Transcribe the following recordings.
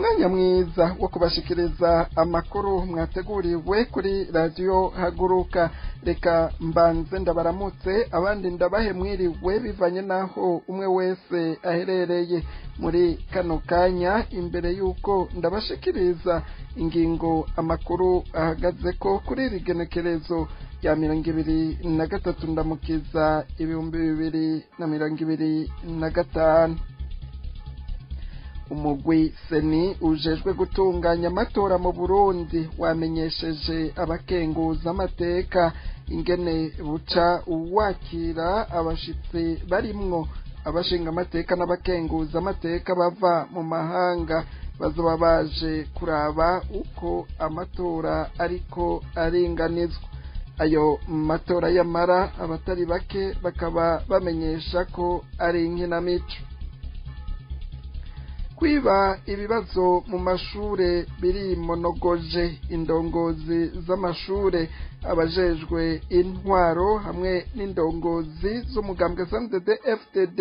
Umwanya mwiza wo kubashikiriza amakuru mwateguriwe kuri Radio Haguruka. Reka mbanze ndabaramutse, abandi ndabahe mwiriwe bivanye naho umwe wese aherereye muri kano kanya. Imbere yuko ndabashikiriza ingingo amakuru ahagaze ko kuri iri genekerezo rya 23 Ndamukiza 2025, umugwi CENI ujejwe gutunganya amatora mu Burundi wamenyesheje abakenguza amateka ingene buca wakira abashitsi barimwo abashinga amateka n'abakenguza amateka bava mu mahanga bazoba baje kuraba uko amatora ariko aringanizwa. Ayo matora yamara abatari bake bakaba bamenyesha ko ari inkinamico. Kwiba ibibazo mu mashure birimonogoje indongozi z'amashure, abajejwe intwaro hamwe n'indongozi z'umugambwe CNDD FDD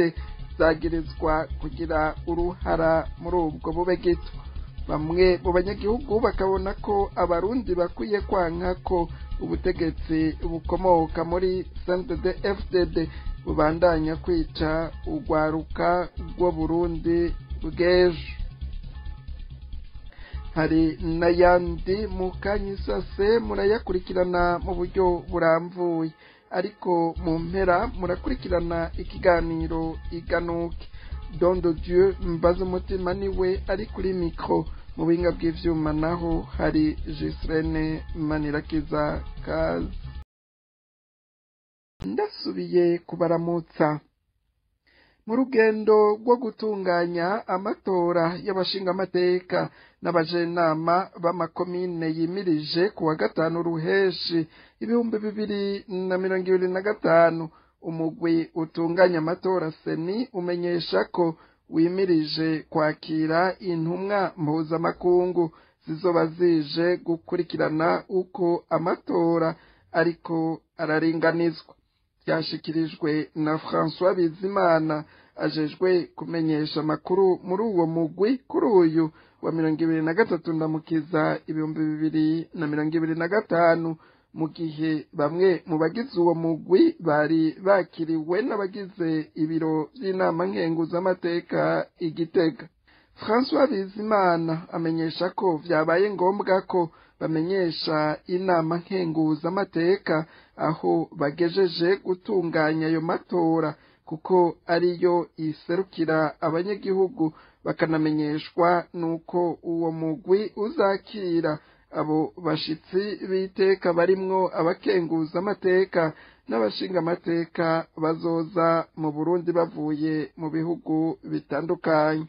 zagirizwa kugira uruhara muri ubwo bube gito. Bamwe mu banyagihugu bakabona ko abarundi bakwiye kwanka ko ubutegetsi bukomoka muri CNDD FDD bubandanya kwica urwaruka rw'u Burundi bw'ejo. Hari n'ayandi mukanyisase murayakurikirana mu buryo burambuye, ariko mu mpera murakurikirana ikiganiro Iganuke. Don de Dieu Mbaze Umutima niwe ari kuri mikro, mu buhinga bw'ivyuma naho hari Gislene Manirakiza. Kazi ndasubiye kubaramutsa. Mu rugendo rwo gutunganya amatora y'abashingamateka n'abajenama b'amakomine yimirije ku wa 5 Ruheshi 2025, umugwi utunganya amatora CENI umenyesha ko wimirije kwakira intumwa mpuzamakungu zizoba zije gukurikirana uko amatora ariko araringanizwa. Byashikirijwe na François Bizimana ajejwe kumenyesha amakuru muri uwo mugwi kuri uyu wa 23 Ndamukiza 2025, mu gihe bamwe mu bagize uwo mugwi bari bakiriwe n'abagize ibiro by'inama nkenguzamateka i Gitega. François Bizimana amenyesha ko vyabaye ngombwa ko bamenyesha inama nkenguzamateka aho bagejeje gutunganya ayo matora, kuko ariyo iserukira abanyagihugu, bakanamenyeshwa nuko uwo mugwi uzakira abo bashitsi b'iteka barimwo abakenguza amateka n'abashinga amateka bazoza mu Burundi bavuye mu bihugu bitandukanye.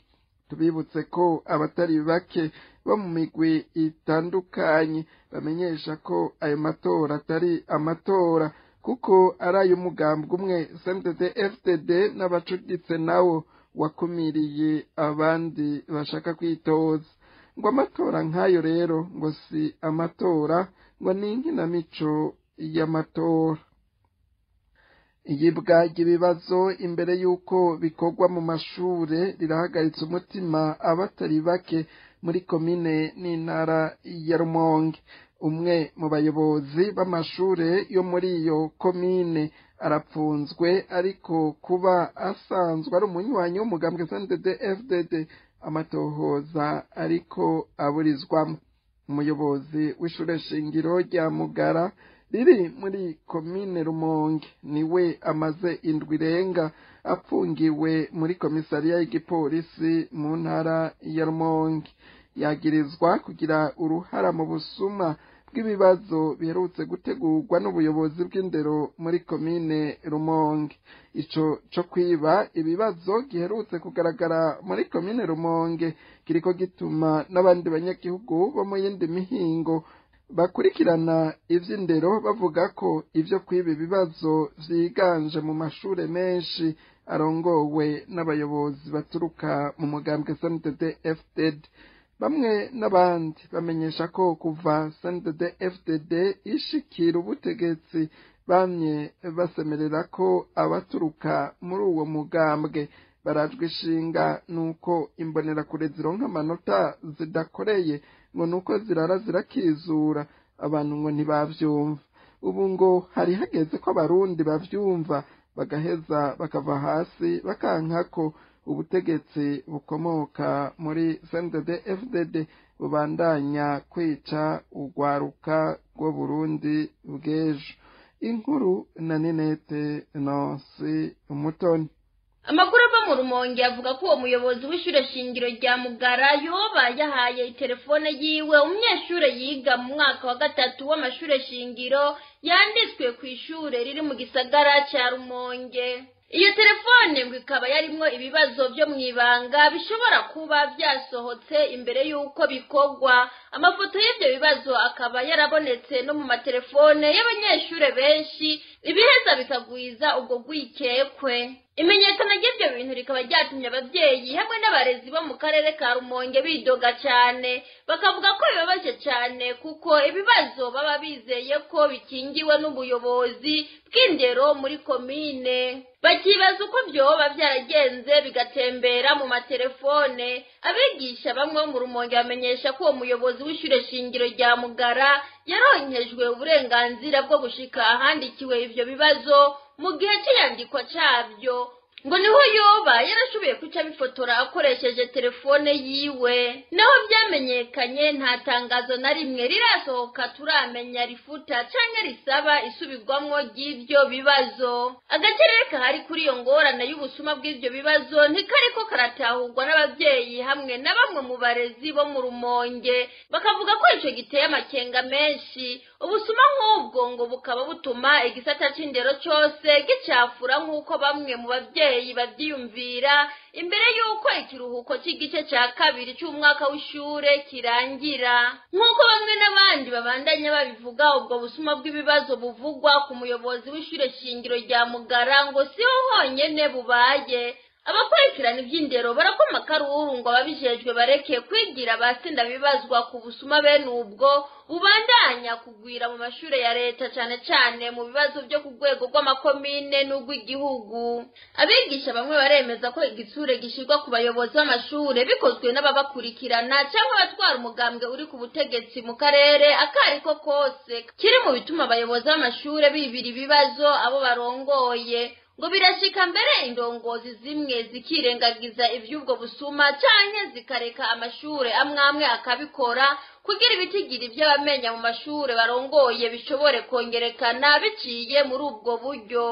Tubibutse ko abatari bake bo mu migwi itandukanye bamenyesha ko ayo matora atari amatora, kuko ari ay'umugambwe umwe CNDD FDD n'abacuditse nawo wakumiriye abandi bashaka kwitoza. Ngo amatora nk'ayo rero ngo si amatora, ngo ni inkinamico y'amatora. Iyibwa ry'ibibazo imbere y'uko bikorwa mu mashure rirahagaritse umutima abatari bake muri komine n'intara ya Rumonge. Umwe mu bayobozi b'amashure yo muri iyo komine arapfunzwe, ariko kuba asanzwe ari umunywanyi w'umugambwe CNDD FDD amatohoza ariko aburizwamo. Umuyobozi w'ishure shingiro rya Mugara riri muri komine Rumonge niwe amaze indwi irenga apfungiwe muri komisariya y'igipolisi mu ntara ya Rumonge. Yagirizwa kugira uruhara mu busuma bw'ibibazo biherutse gutegurwa n'ubuyobozi bw'indero muri komine Rumonge. Ico co kwiba ibibazo giherutse kugaragara muri komine Rumonge kiriko gituma n'abandi banyagihugu bo mu yindi mihingo bakurikirana ivy'indero bavuga ko ivyo kwiba ibibazo vyiganje mu mashure menshi arongowe n'abayobozi baturuka mu mugambwe CNDD FDD. Bamwe n'abandi bamenyesha ko kuva CNDD FDD ishikira ubutegetsi bamye basemerera ko abaturuka muri uwo mugambwe Barajwe ishinga nuko imbonerakure zironka amanota zidakoreye, ngo nuko zirara zirakizura, abantu ngo ntibavyumva. Ubu ngo hari hageze ko abarundi bavyumva, bagaheza bakava hasi bakanka ko ubutegetsi bukomoka muri CNDD FDD bubandanya kwica urwaruka rwo Burundi bw'ejo. Inkuru na Ninete Nonsi Umutoni. Amakuru ava mu Rumonge avuga ko uwo muyobozi w'ishure shingiro rya Mugara yoba yahaye telefone yiwe umunyeshure yiga mu mwaka wa gatatu w'amashure shingiro yanditswe ku ishure riri mu gisagara ca Rumonge. Iyo telefone ngo ikaba yarimwo ibibazo vyo mw'ibanga bishobora kuba vyasohotse imbere y'uko bikorwa. Amafoto y'ivyo bibazo akaba yarabonetse no mu matelefone y'abanyeshure benshi, ibiheza bikagwiza ubwo rwikekwe. Imenyekana ry'ivyo bintu rikaba ryatumye abavyeyi hamwe n'abarezi bo mu karere ka Rumonge bidoga cane, bakavuga ko bibabaje cane kuko ibibazo baba bizeye ko bikingiwe n'ubuyobozi bw'indero muri komine. Bakibaza uko vyoba vyaragenze bigatembera mu matelefone. Abigisha bamwe bo mu Rumonge bamenyesha ko uwo muyobozi w'ishure shingiro rya Mugara yaronkejwe uburenganzira bwo gushika ahandikiwe ivyo bibazo mu gihe c'iyandikwa cabyo, ngo niho yoba yarashoboye kuca abifotora akoresheje telefone yiwe. Naho vyamenyekanye nta tangazo na rimwe rirasohoka turamenya rifuta canke risaba isubirwamwo ry'ivyo bibazo. Agacerere kahari kuri iyo ngorane y'ubusuma bw'ivyo bibazo ntikariko karatahurwa n'abavyeyi hamwe na bamwe mu barezi bo mu Rumonge, bakavuga ko ico giteye amakenga menshi. Ubusuma nk'ubwo ngo bukaba butuma igisata c'indero cose gicafura nk'uko bamwe mu bavyeyi bavyiyumvira imbere y'uko ikiruhuko c'igice ca kabiri c'umwaka w'ishure kirangira. Nk'uko bamwe n'abandi babandanya babivuga, ubwo busuma bw'ibibazo buvugwa ku muyobozi w'ishure shingiro rya Mugara ngo siho honyene bubaye. Abakurikirana ivy'indero barakoma akaruru ngo ababijejwe bareke kwigira bibazwa ku busuma bene ubwo bubandanya kugwira mu mashure ya leta, cane cane mu bibazo vyo ku rwego rw'amakomine n'urw'igihugu. Abigisha bamwe baremeza ko igitsure gishirwa ku bayobozi b'amashure bikozwe n'ababakurikirana canke abatwara umugambwe uri ku butegetsi mu karere akariko kose, kiri mu bituma abayobozi b'amashure bibira ibibazo abo barongoye. Ngo birashika mbere indongozi zimwe zikirengagiza ivy'ubwo busuma canke zikareka amashure amwamwe akabikora kugira ibitigiri vy'abamenya mu mashure barongoye bishobore kongerekana biciye muri ubwo buryo.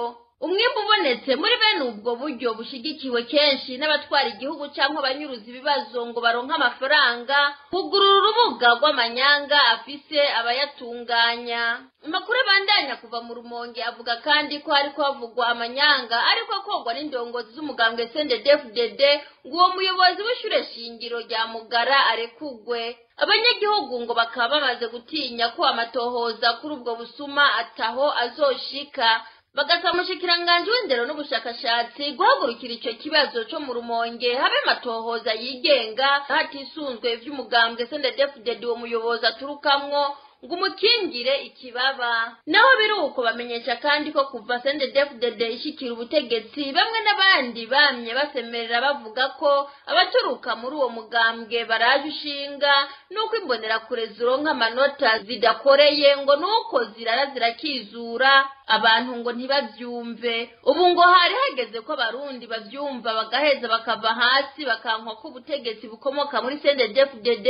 Umwimbu ubonetse muri bene ubwo buryo bushigikiwe kenshi n'abatwara igihugu canke abanyuruza ibibazo ngo baronke amafaranga, kugurura urubuga rw'amanyanga afise abayatunganya. Amakuru abandanya kuva mu Rumonge avuga kandi ko hariko havugwa amanyanga ariko akorwa n'indongozi z'umugambwe CNDD-FDD ngo uwo muyobozi w'ishure shingiro rya Mugara arekugwe. Abanyagihugu ngo bakaba bamaze gutinya ko amatohoza kuri ubwo busuma ataho azoshika, bagasaba umushikiranganji w'indero n'ubushakashatsi guhagurukira ico kibazo co mu Rumonge habe amatohoza yigenga hatisunzwe ivy'umugambwe CNDD-FDD uwo muyobozi aturukamwo ngo umukingire ikibaba. Naho biruko bamenyesha kandi ko kuva CNDD-FDD ishikira ubutegetsi bamwe n'abandi bamye basemerera bavuga ko abaturuka muri uwo mugambwe baraje ushinga nuko imbonerakure zironka amanota zidakoreye, ngo nuko zirara zirakizura abantu ngo ntibavyumve. Ubu ngo hari hageze ko abarundi bavyumva bagaheza bakava hasi bakankwa ko ubutegetsi bukomoka muri CNDD-FDD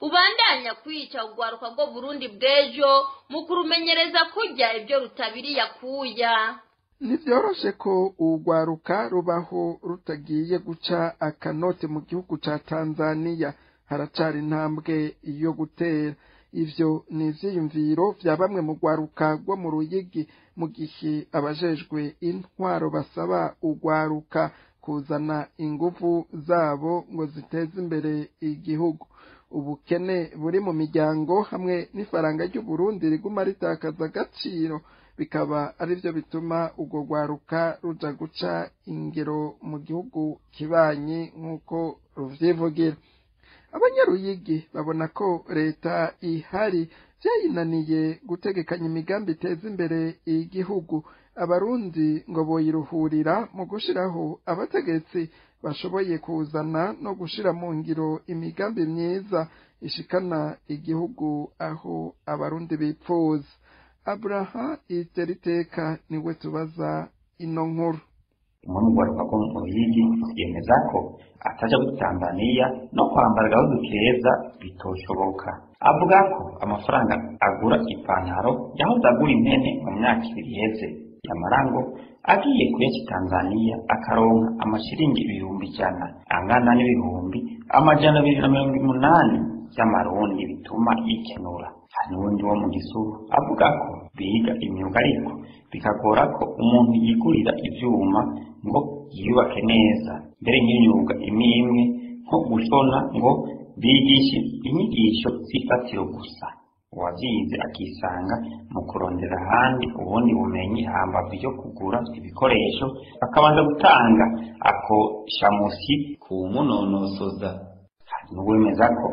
bubandanya kwica urwaruka rwo Burundi bw'ejo mu kurumenyereza kurya ibyo rutabiriya kuya. Ntivyoroshe ko urwaruka rubaho rutagiye guca akanote mu gihugu ca Tanzania, haracari intambwe yo gutera. Ivyo ni ivyiyumviro vya bamwe mu rwaruka rwo mu Ruyigi, mu gihe abajejwe intwaro basaba urwaruka kuzana inguvu zabo ngo ziteze imbere igihugu. Ubukene buri mu miryango hamwe n'ifaranga ry'Uburundi riguma ritakaza agaciro, bikaba arivyo bituma urwo rwaruka ruja guca ingero mu gihugu kibanyi nk'uko ruvyivugira. Abanyaruyigi babona ko leta ihari vyayinaniye gutegekanya imigambi iteza imbere igihugu. Abarundi ngo boyiruhurira mu gushiraho abategetsi bashoboye kuzana no gushira mu ngiro imigambi myiza ishikana igihugu aho abarundi bipfuza. Abraha Iteriteka niwe tubaza ino nkuru. Umwe mu rwaruka rwo mu Ruyigi yemeza ko ataja muri Tanzania no kwambara agahuzu keza bitoshoboka. Avuga ko amafaranga agura ipantaro yahoze agura impene mu myaka 2 iheze, yamara ngo agiye kuyaca Tanzania akaronka amashiringi 100,000 angana n'ibihumbi 280 y'amarundi bituma yikenura. Hari n'uwundi wo mu Gisuru avuga ko biga imyuga ariko bikagora ko umuntu yigurira ivyuma ngo yiyubake neza, mbere nk'imyuga imwe imwe nko gushona ngo bigishe inyigisho z'ifatiro gusa, uwavyize akisanga mu kurondera ahandi ubundi bumenyi hambavu yo kugura ibikoresho bakabanza gutanga ako shamusi kumunonosoza. Hari n'uwemeza ko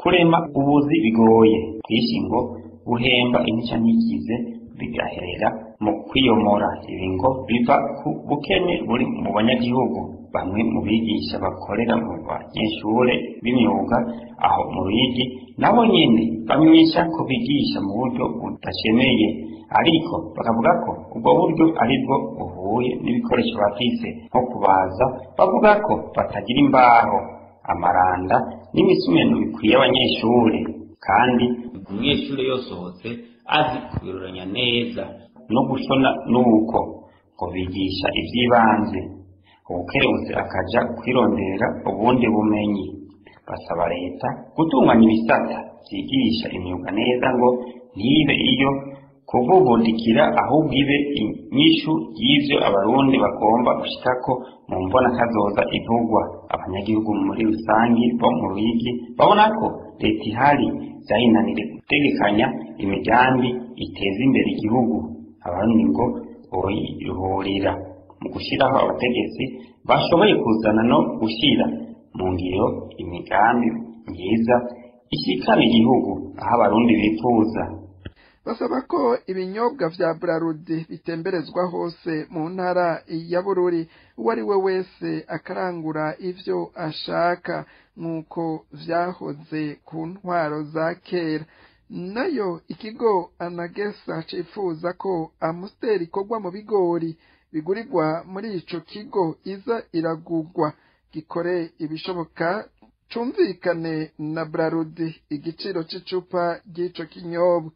kurema ubuzi bigoye bwinshi ngo buhemba intica ntikize bigaherera mu kwiyomora, ibi ngo biva ku bukene buri mu banyagihugu. Bamwe mu bigisha bakorera mu banyeshure b'imyuga aho mu Ruyigi nabo nyene bamenyesha ko bigisha mu buryo budashemeye, ariko bakavuga ko ubwo buryo aribwo buhuye n'ibikoresho bafise nko kubaza. Bavuga ko batagira imbaho, amaranda n'imisumeno bikwiye abanyeshure, kandi umunyeshure yosohotse azi kubiroranya neza no gushona nuko ngo bigisha ivy'ibanze, uwukerebutse akaja kwirondera ubundi bumenyi. Basaba leta gutunganya ibisata vyigisha imyuga neza ngo ntibe iyo kuvubundikira, ahubwo ibe inyishu y'ivyo abarundi bagomba gushikako mu mbona kazoza ivugwa. Abanyagihugu muri rusangi bo mu Ruyigi babona ko leta ihari vyayinanire gutegekanya imigambi iteza imbere igihugu. Abarundi ngo boyihurira mu gushiraho abategetsi bashoboye kuzana no gushira mu ngiro imigambi myiza ishikana igihugu aho abarundi bifuza. Basaba ko ibinyobwa vya Brarudi bitemberezwa hose mu ntara ya Bururi, uwo ari we wese akarangura ivyo ashaka nk'uko vyahoze ku ntwaro za kera. Nayo ikigo Anagesa cifuza ko Amstel ikorwa mu bigori bigurirwa muri ico kigo iza iragugwa, gikore ibishoboka cumvikane na Brarudi igiciro c'icupa ry'ico kinyobwa.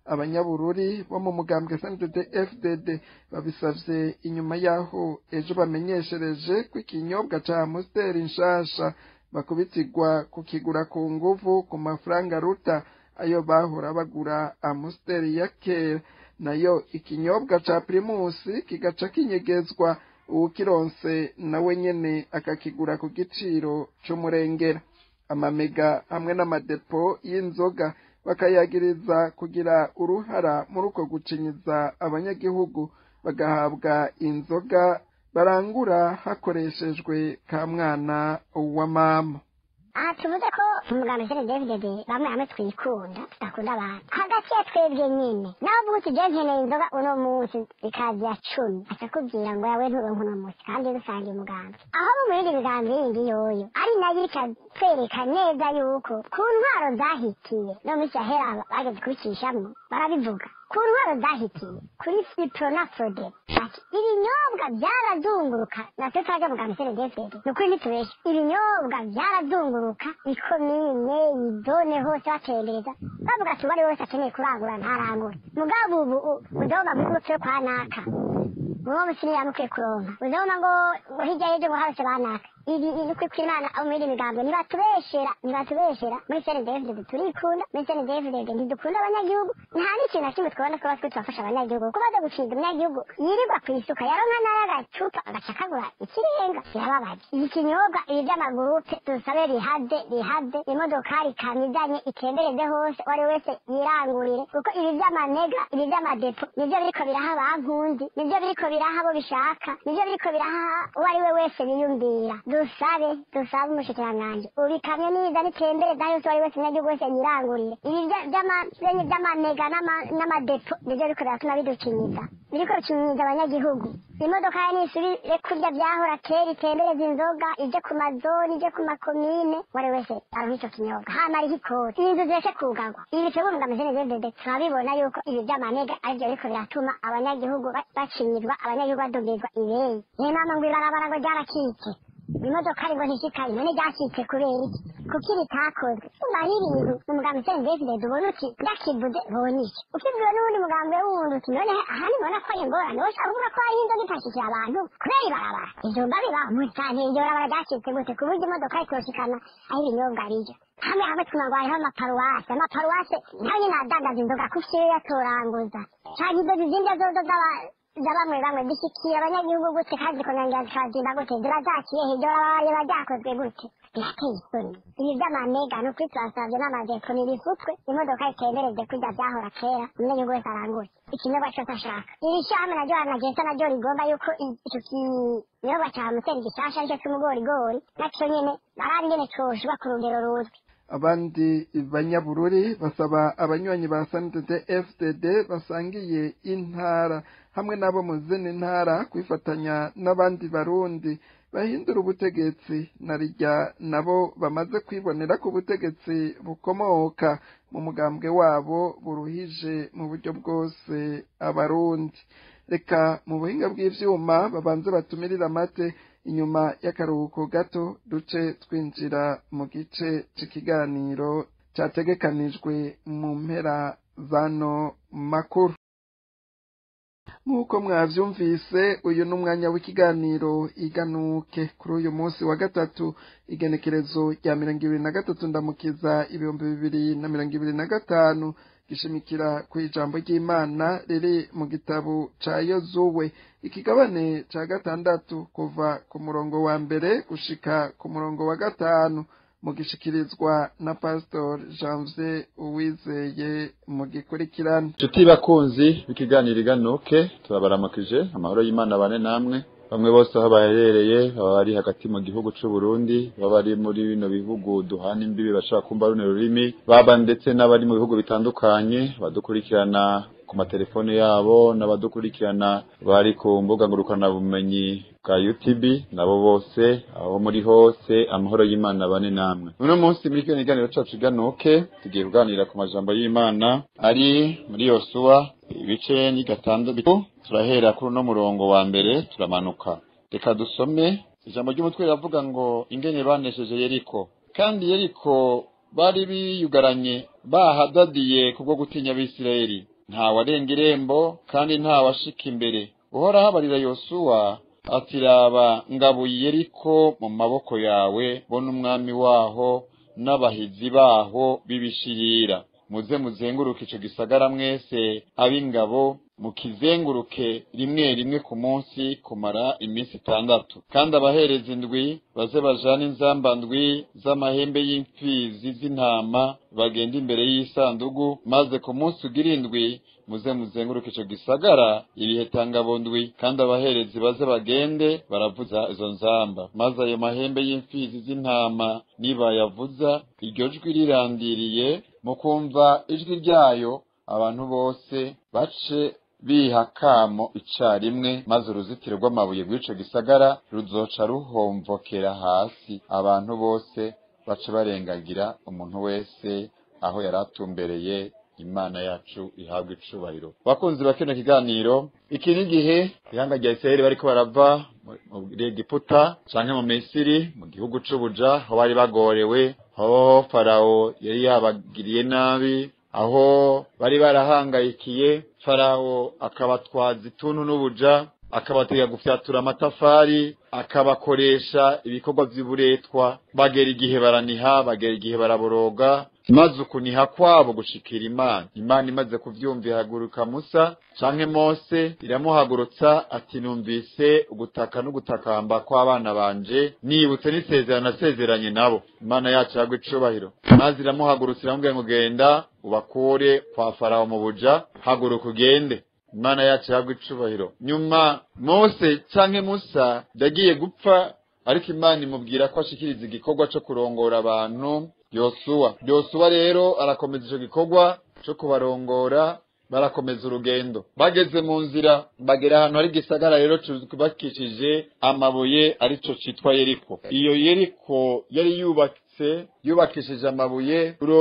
Abanyabururi bo mu mugambwe SNDD FDD babisavye inyuma yaho ejo bamenyeshereje ko ikinyobwa ca Amstel nshasha bakubitirwa kukigura ku nguvu ku mafaranga ruta ayo bahora bagura Amstel ya kera. Nayo ikinyobwa ca Primus kigaca kinyegezwa, uwukironse nawe nyene akakigura ku giciro c'umurengera. Amamega hamwe n'amadepo y'inzoga bakayagiriza kugira uruhara muri uko gucinyiza abanyagihugu, bagahabwa inzoga barangura hakoreshejwe ka mwana wa mama. Aha tuvuze ko umugambi SNDD-FDD bamwe hamwe twikunda tudakunda abantu hagati ya twebwe nyine. Naho uvuga uti je nkeneye inzoga uno munsi ikazi ya 10, akakubwira ngo yawe nturonka uno munsi kandi dusangiye umugambi. Aho mu yindi migambi yindi yoyo ari nayo ikatwereka neza yuko ku ntwaro zahitiye no minsi yahera bageze kubicishamwo barabivuga, ku ntwaro zahitiye kuri Cipronafrode ati ibinyobwa byarazunguruka. Natwe twaje mugambi SNDD-FDD ni ukuri ntitubeshe, ibinyobwa byarazunguruka ikomine idone hose batembereza bavuga ati uwari wese akeneye kurangura ntarangure. Mugabo ubu uzoma ngo kwa naka uwo musiriya mukwiye kuronka, uzoma ngo hirya y'ejo ngo harose banaka. Ibi ni ukuri kw'Imana abo muri migambi ntibatubeshera, ntibatubeshera. Muri SNDD-FDD turikunda, muri SNDD-FDD ntidukunda abanyagihugu, nta n'ikintu na kimwe twabona twaba twe turafasha abanyagihugu. Kuko baza gukinga umunyagihugu yirirwa kw'isuka yaronka nayo agacupa agaca akagura ikirenga, birababaje. Iki kinyobwa ibi by'amagurupe dusabe bihave, bihave. Imodokari ikamyo izanye itembereze hose, uwo ari we wese yirangurire, kuko ibi by'amamega ibi by'amadepo nivyo biriko biraha bankundi, nivyo biriko biraha abo bishaka, nivyo biriko biraha uwo ari we wese biyumvira. Dusabe, dusabe umushikiranganji ubikamyo niza nitembereza yose, uwari wese umunyagihugu wese yirangurire. Ibi by'amamega n'amadepo nivyo biriko biratuma bidukinyiza, Biriko bikinyiza abanyagihugu. Imodoka ya nisubire kurya vyahora kera, itembereza inzoga, ije ku mazoni, ije ku makomine, uwari wese aronka ico kinyobwa, hama ariho ikoti, inzu zireke kugarwa. Ibi twebwe umugambi CNDD-FDD turabibona yuko ibi vy'amamega arivyo biriko biratuma abanyagihugu bacinyizwa, abanyagihugu badugizwa ibeyi. Niyo mama ngo ibarabara ngo ryarakitse, imodoka ngo ntishikaye. None ryacitse kubera iki? Kuki ritakozwe? Umva, hari ibintu mu mugambi CNDD-FDD ubona uti ndakivuze bonishe, ukibwiwe n'uwundi mugambi wundi uti none ahandi mbona ko ari ingorane. Woshaka kuvuga ko hari inzoga itashikira abantu kubera ibarabara? Ivyumba bibaho muri santire. Iryo barabara ryacitse gute ku buryo imodoka itoshikana aho ibinyobwa bija? Hamwe hamwe twumva ngo hariho amaparuwase, nayo nyene adandaza inzoga. Kuki iyo yatoranguza canke izo zizindi zozo za bamwe bamwe zishikiye abanyagihugu gute, kandi zikonongera zikabazimba gute? Ziba zaciye he? Iryo barabara riba ryakozwe gute? Birateye isoni ibi vy'amamega. Ni ukuri turasavye n'amajepfo nibifutwe, imodoka itembereze kurya vyahora kera, umunyagihugu wese arangure ikinyobwa cose ashaka. Iri shirahamwe naryo anagesa naryo rigomba yuko ico kinyobwa ca Museri gishasha aricyo c'umugorigori, naco nyene barabe ingene coshirwa ku rugero ruzwi. Abandi banyabururi basaba abanywanyi ba SNDD FDD basangiye intara hamwe n'abo mu zindi ntara kwifatanya n'abandi Barundi bahindura ubutegetsi, na rirya nabo bamaze kwibonera ko ubutegetsi bukomoka mu mugambwe wabo buruhije mu buryo bwose Abarundi. Reka mu buhinga bw'ivyuma babanze batumirire amate, inyuma y'akaruhuko gato duce twinjira mu gice c'ikiganiro categekanijwe mu mpera zano makuru. Nk'uko mwavyumvise, uyu ni umwanya w'ikiganiro Iganuke. Kuri uyu munsi wa gatatu, igenekerezo rya 23 Ndamukiza 2025, gishimikira ku ijambo ry'Imana riri mu gitabo ca Yozuwe, ikigabane ca gatandatu, kuva ku murongo wa mbere gushika ku murongo wa gatanu, mugishikirizwa na Pastor Janvier Uwizeye. Mu gikurikirane. Nshuti bakunzi b'ikiganiro Iganuke, turabaramukije. Amahoro y'Imana bane namwe. Bamwe bose aho baherereye, baba bari hagati mu gihugu c'u Burundi, baba bari muri bino bihugu duhana imbibi bashaka kumva runo rurimi, baba ndetse n'abari mu bihugu bitandukanye badukurikirana ku matelefone yabo, n'abadukurikirana bari ku mbuga ngurukanabumenyi bwa YouTube, nabo bose aho muri hose, amahoro y'Imana bane namwe. Uno munsi muri kino kiganiro cacu Iganuke tugiye kuganira ku majambo y'Imana ari muri Yosuwa, ibice ni gatandatu. Turahera kuri uno murongo wa mbere, turamanuka. Reka dusome ijambo ry'umutwe, riravuga ngo ingene banesheje Yeriko. Kandi Yeriko bari biyugaranye bahadadiye kubwo gutinya Abisirayeli, nta warenga irembo kandi nta washika imbere. Uhoraho abarira Yosuwa ati: "Raba, ngabuye Yeriko mu maboko yawe, bo n'umwami waho n'abahizi baho b'ibishirira. Muze muzenguruke ico gisagara mwese ab'ingabo, mukizenguruke rimwe rimwe ku munsi kumara iminsi 6. Kandi abaherezi indwi baze bajane inzamba ndwi z'amahembe y'imfizi z'intama, bagenda imbere y'isandugu. Maze ku munsi ugira indwi muze muzenguruke ico gisagara ibihetangabo ndwi, kandi abaherezi baze bagende baravuza izo nzamba. Maze ayo mahembe y'imfizi z'intama nibayavuza, iryo jwi rirandiriye, mukumva ijwi ryayo, abantu bose bace biha kamo icarimwe, maze uruzitiro rw'amabuye rw'ico gisagara ruzoca ruhomvokera hasi, abantu bose bace barengagira, umuntu wese aho yari atumbereye." Imana yacu ihabwa icubahiro. Bakunzi ba kino kiganiro, iki ni igihe ihanga rya Isirayeli bariko barava muri Egiputa canke mu Misiri, mu gihugu c'ubuja, aho bari bagorewe, aho Farawo yari yabagiriye nabi, aho bari barahangayikiye Farawo akabatwaza ituntu n'ubuja, akabatega gufyatura amatafari, akabakoresha ibikorwa vy'uburetwa. Bagera igihe baraniha, bagera igihe baraboroga, maze ukuniha kwabo gushikira Imana. Imana imaze kuvyumva ihaguruka Musa canke Mose, iramuhagurutsa ati: "Numvise ugutaka n'ugutakamba kw'abana banje, nibutse n'isezerano nasezeranye nabo." Imana yacu yagwa icubahiro. Maze iramuhagurutsa, iramubwira ngo: "Genda ubakure kwa Farawo mu buja, haguruka ugende." Imana yacu yagwa icubahiro. Nyuma Mose canke Musa yagiye gupfa, ariko Imana imubwira ko ashikiriza igikorwa co kurongora abantu Yosuwa. Yosuwa rero arakomeza ico gikorwa co kubarongora. Barakomeza urugendo, bageze mu nzira bagera ahantu hari igisagara rero cubakishije amabuye, arico citwa Yeriko. Iyo Yeriko yari yubatse yubakishije amabuye, uro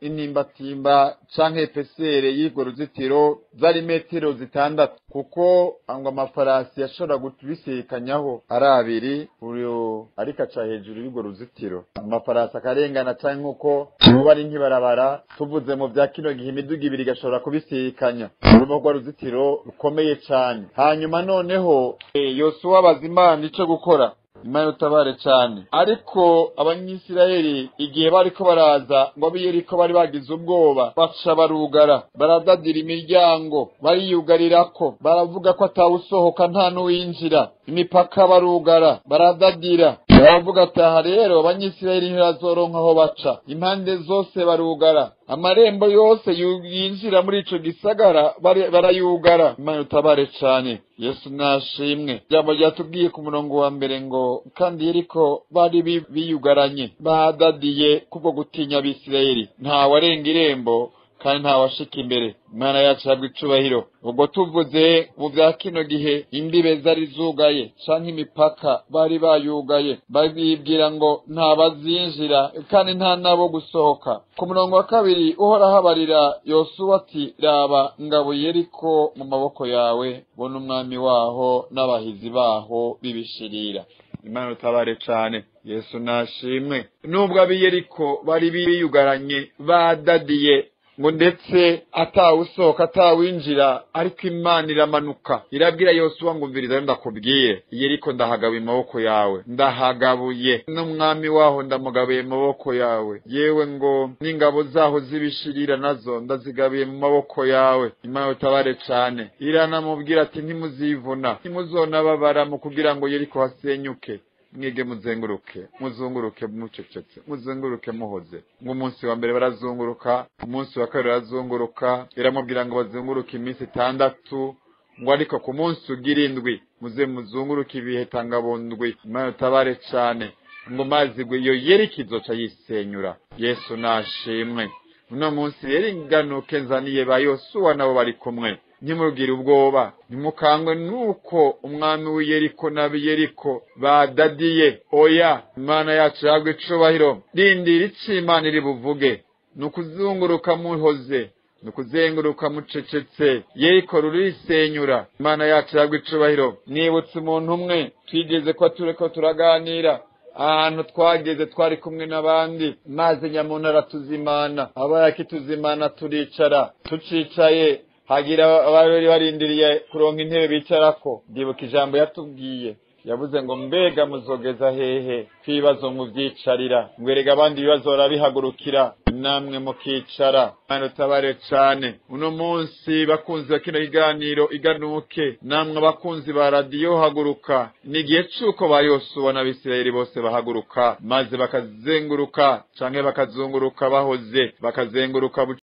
intimbatimba canke pesere y'urwo ruzitiro zari metero 6, kuko ngo amafarasi yashobora kubisikanyaho ari abiri, uyo ariko aca hejuru y'urwo ruzitiro, amafarasi akarengana, canke nkuko ubu ari nk'ibarabara tuvuze mu vya kino gihe imiduga ibiri igashobora kubisikanya. Urwo rwa ruzitiro rukomeye cane. Hanyuma noneho Yosuwa abaza Imana ico gukora. Imana utabare cane. Ariko Abanyisirayeli igihe bariko baraza ngo ab'Yeriko bari bagize ubwoba, baca barugara, baradadira imiryango, bariyugarirako, baravuga ko atawusohoka nta n'uwinjira, imipaka barugara, baradadira, baravuga ati aha rero Abanyisirayeli ntibazoronka aho baca. Impande zose barugara, amarembo yose yinjira muri ico gisagara barayugara. Imana utabare cane. Yesu nashimwe. Ijambo ryatubwiye ku murongo wa mbere ngo kandi Yeriko bari biyugaranye, badadiye kubwo gutinya Abisirayeli, nta warenga irembo kandi nta washika imbere. Imana yacu ihabwa icubahiro. Ubwo tuvuze mu vya kino gihe, imbibe zari zugaye canke imipaka bari bayugaye, babibwira ngo nta bazinjira kandi nta nabo gusohoka. Ku murongo wa kabiri Uhoraho abarira Yosuwa ati raba ngabo Yeriko mu maboko yawe, bona umwami waho n'abahizi baho bibishirira. Imana utabare cane. Yesu nashimwe. Nubwo ab'Yeriko bari biyugaranye, badadiye, ngo ndetse atawusohoka atawinjira, ariko Imana iramanuka irabwira Yosuwa ngo umviriza ndakubwiye, Yeriko ndahagabuye amaboko yawe, ndahagabuye n'umwami waho ndamugabuye amaboko yawe, yewe ngo n'ingabo zaho zibishirira nazo ndazigabuye mu maboko yawe. Imana utabare cane. Iranamubwira ati ntimuzivuna, ntimuzonababara mu kugira ngo Yeriko hasenyuke, mwige muzenguruke, muzunguruke mucecetse, muzunguruke muhoze. Ngo umunsi wa mbere barazunguruka, umunsi wa kabiri barazunguruka, iramubwira ngo bazunguruke iminsi 6, ngo ariko ku munsi ugira 7 muze muzunguruke ibihe tangabondwi. Imana utabare cane. Ngo mazi iyo Yeriko izoca yisenyura. Yesu nashimwe. Uno munsi rero inganuke nzaniye ba Yosuwa nabo bari kumwe. Ntimugire ubwoba, ntimukangwe nuko umwami w'Yeriko n'ab'Yeriko badadiye. Oya, Imana yacu yagwe icubahiro. Rindira ico Imana iri buvuge. Nukuzunguruka muhoze, nukuzenguruka mucecetse, Yeriko rurisenyura. Imana yacu yagwe icubahiro. Nibutse umuntu umwe twigeze ko tureko turaganira, ahantu twageze twari kumwe n'abandi, maze nyamuntu aratuzimana, abaye akituzimana turicara, tucicaye hagira abari barindiriye kuronka intebe bicarako. Ndibuka ijambo yatubwiye, yavuze ngo mbega muzogeza hehe kwibazo muvyicarira, ngwerega abandi ibibazo barabihagurukira namwe mukicara. Imana utabare cane. Uno munsi bakunzi ba kino kiganiro iganuke, namwe abakunzi ba radiyo haguruka, ni igihe c'uko ba Yosuwa n'Abisirayeli bose bahaguruka, maze bakazenguruka canke bakazunguruka bahoze, bakazenguruka.